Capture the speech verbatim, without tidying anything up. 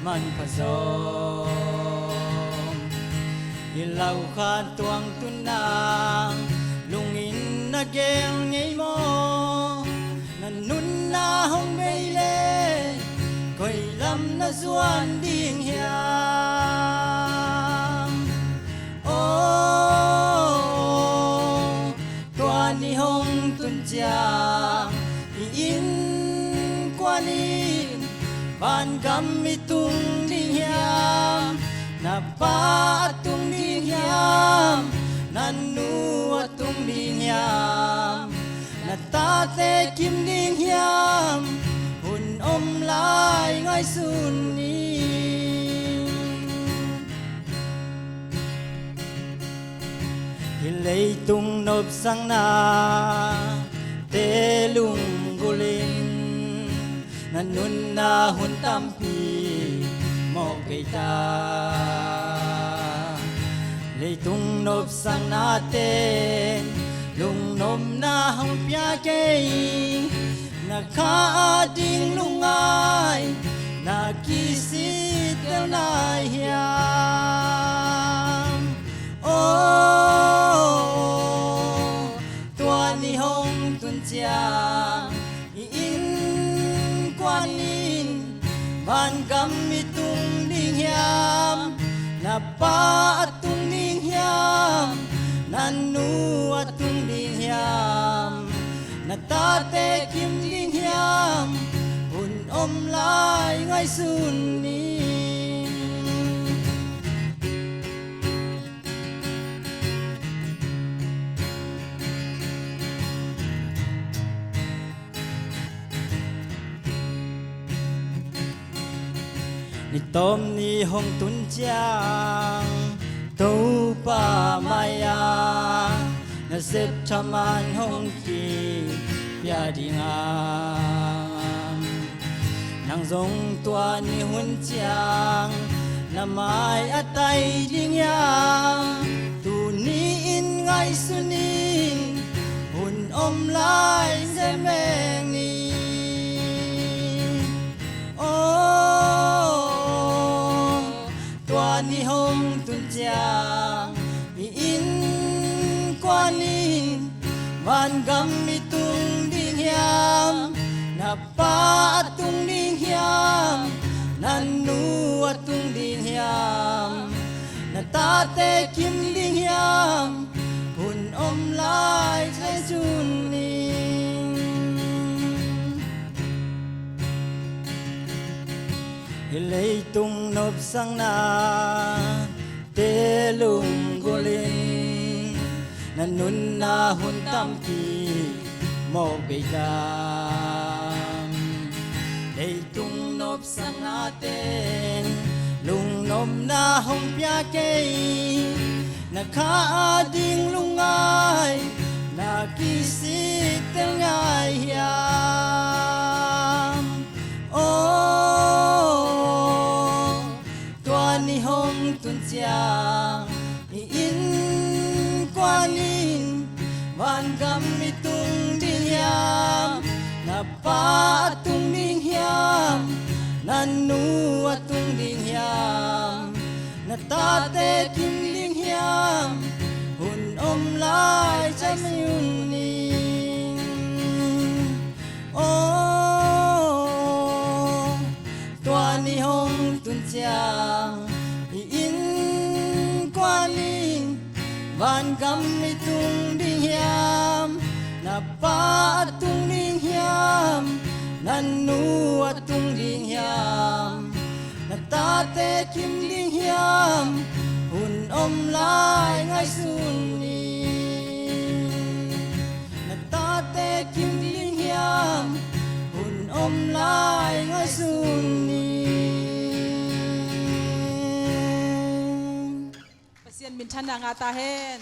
man pha zaw. Hi lo khan tuang tun nang lungin na gel ngei maw? Na nunna hong bei le koi lam na zuan ding hiam? Aw, tua ni hong tun ciang i innkuan in vangam i tung ding hiam? Na pa a tung ding hiam? Na nu a tung ding hiam? Na tate kim ding hiam? Hun om lai ngaihsun ni. Hi leitung nopsakna te lunggulh in na nunna hun tampi mawk kei ta. Leitung nopsakna ten lungnopna hong pia kei. Na kha a ding lungngai na kisittel nai hiam? Aw, tua ni hong tun ciang i innkuan in vangam i tung ding hiam? Na pa a tung ding hiam? Na nu a tung ding hiam? Na tate kim ding hiam? Hun om lai ngaihsun ni. Ni tawm ni hong tun ciang Topa mai-ah na zep thaman hong kipia ding a, nang zong tua ni hun ciang na mai a tai ding hiam? Tuni in ngaihsun in, hun om lai semeng ni. Aw, tua ni hong tun ciang i innkuan in vangam i tung ding hiam? Na pa a tung ding hiam? Na nu a tung ding hiam? Na tate kim ding hiam? Hun om lai ngaihsun ni. Hi leitung nopsakna te lunggulh in na nunna hun tampi mawk bei ta. Leitung nopsakna ten lungnopna hong pia kei. Na kha a ding lungngai na kisittel ngai hiam? Aw, tua ni hong tun ciang i innkuan in vangam i tung ding hiam? Na pa a tung ding hiam? Na nu a tung ding hiam? Na tate kim ding hiam? Hun om lai ngaihsun ni. Aw, tua ni hong tun ciang i innkuan in vangam i tung ding hiam? Na pa a tung ding hiam? Na nu a tung ding hiam? Na tate kim ding hiam? Hun om lai ngaihsun ni. Na tate kim ding hiam? Hun om lai ngaihsun ni. Pasian minthanna ngah ta hen.